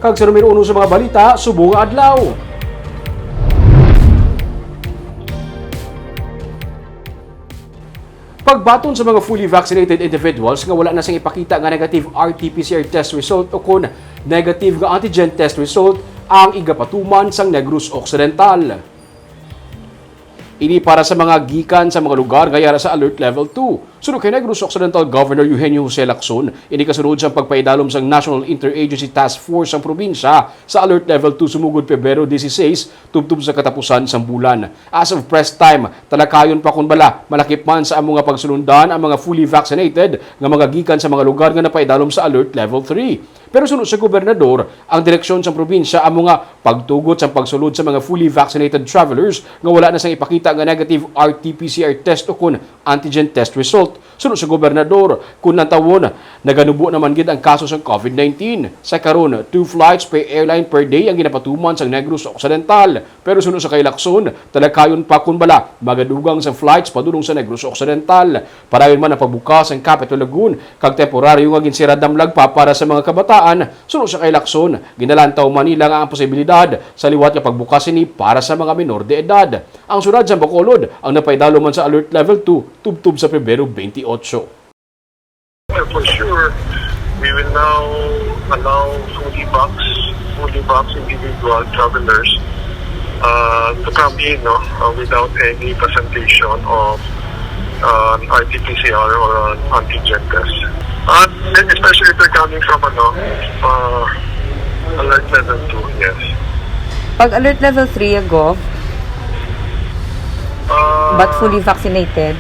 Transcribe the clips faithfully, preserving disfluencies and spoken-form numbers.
Kag sa numero uno sa mga balita, subong nga adlaw. Pagbaton sa mga fully vaccinated individuals nga wala na sing ipakita nga negative R T P C R test result o kon negative nga antigen test result ang igapatuman sang Negros Occidental. Ini para sa mga gikan sa mga lugar nga yara sa Alert Level two. Suno kay Negros Occidental Governor Eugenio Jose Lacson, ini kasunod sang pagpaidalom sang National Interagency Task Force sang probinsya sa Alert Level two sumugod Pebrero dieciséis, tubtob sa katapusan sang bulan. As of press time, talakayon pa kon bala malakip man sa amo nga pagsulundan ang mga fully vaccinated nga mga gikan sa mga lugar nga napaidalom sa Alert Level three. Pero suno sa gobernador, ang direksyon sang probinsya amo nga pagtugot sang pagsulod sa mga fully vaccinated travelers nga wala na sang ipakita nga negative R T P C R test o kon antigen test result. Suno sa gobernador, kon lantawon, naganubo naman gid ang kaso sang COVID nineteen. Sa karon, two flights per airline per day ang ginapatuman sang Negros Occidental. Pero suno sa kay Lacson, talakayon pa kon bala magadugang sa flights padulong sa Negros Occidental. Padayon man ang pagbukas sang Capitol Lagoon kag temporaryo nga ginsira damlag pa para sa mga kabataan. Suno sa kay Lacson, ginalantaw man nila nga ang posibilidad sa liwat nga pagbukas sini para sa mga menor de edad. Ang siyudad sa Bacolod ang napaidalom man sa Alert Level two tubtob sa Pebrero twenty-eight. For sure, we will now allow fully vax, fully vax individual travelers uh, to come in, no, uh, without any presentation of uh, an R T P C R or an antigen test. And then especially if they're coming from, ano, uh, alert level two, yes. Pag alert level three, Gov, Uh, but fully vaccinated?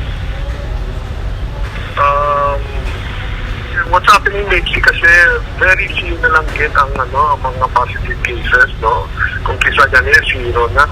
Um, what's happening lately kasi very few na lang gid ang, ano, ang mga positive cases, no? Kung kisa gani, zero na.